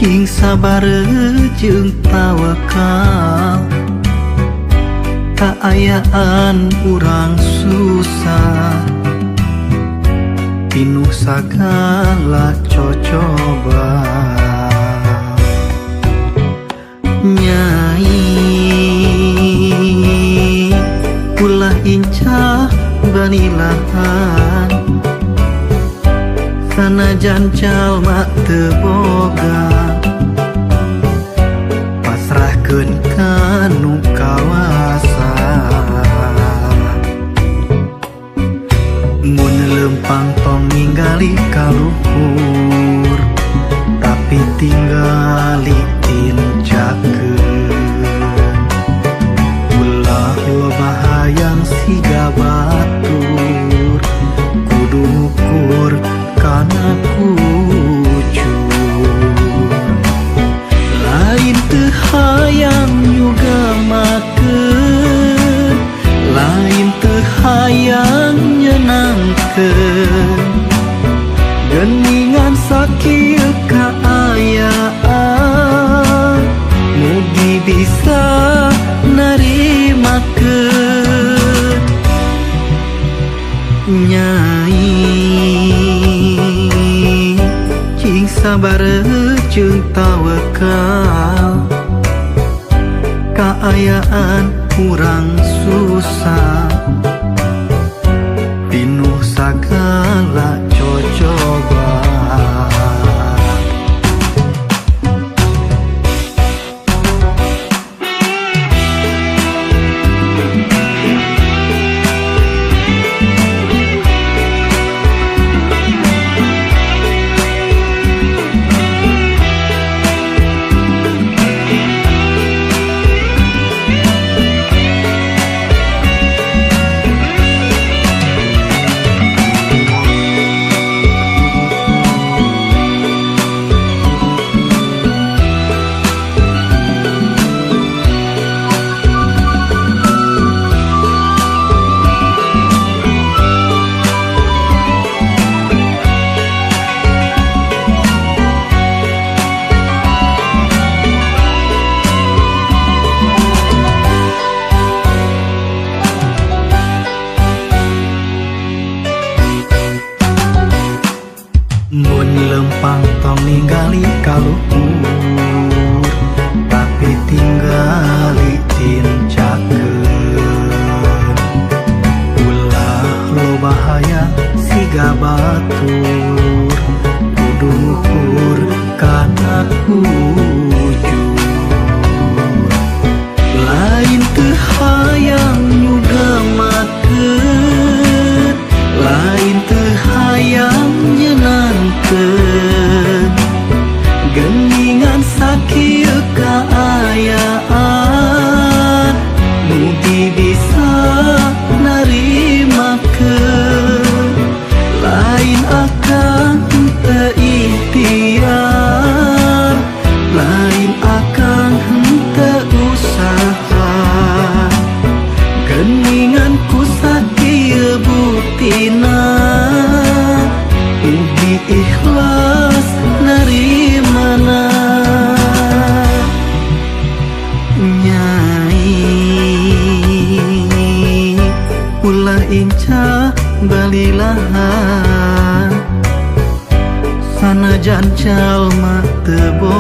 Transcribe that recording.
Cing sabar jeung tawakal, kaayaan urang susah, pinuh sagala cocoba. Nyai ulah incah banilahan, sanajan jalma teu boga, pasrahkeun ka nu kawasa. Mun lempang tong ninggali ka luhur, tapi tinggali tinjakeun. Ulah loba hayang siga batur, kudu ngukur kana kucur. Lain teu hayang nyuga makeun, lain teu hayang nyenangkeun. Geningan sakieu kaayaan, mugi bisa narimakeun. Nyai cing sabar jeung tawakal, kaayaan urang susah, pinuh sagala cocoba. Mun lempang tong ninggali ka luhur, tapi tinggali tinjakeun. Ulah loba hayang siga batur, kudu ngukur kana kujur. Lain teu hayang nyuga makeun, lain teu hayang nyenangkeun. Geningan sakieu kaayaan, mugi bisa narimakeun. Lain akang teu ikhtiar, lain akang henteu usaha. Geningan ku sakieu buktina, mugi ikhlas narimana. Nyai ulah incah balilahan, sanajan jalma teu boga.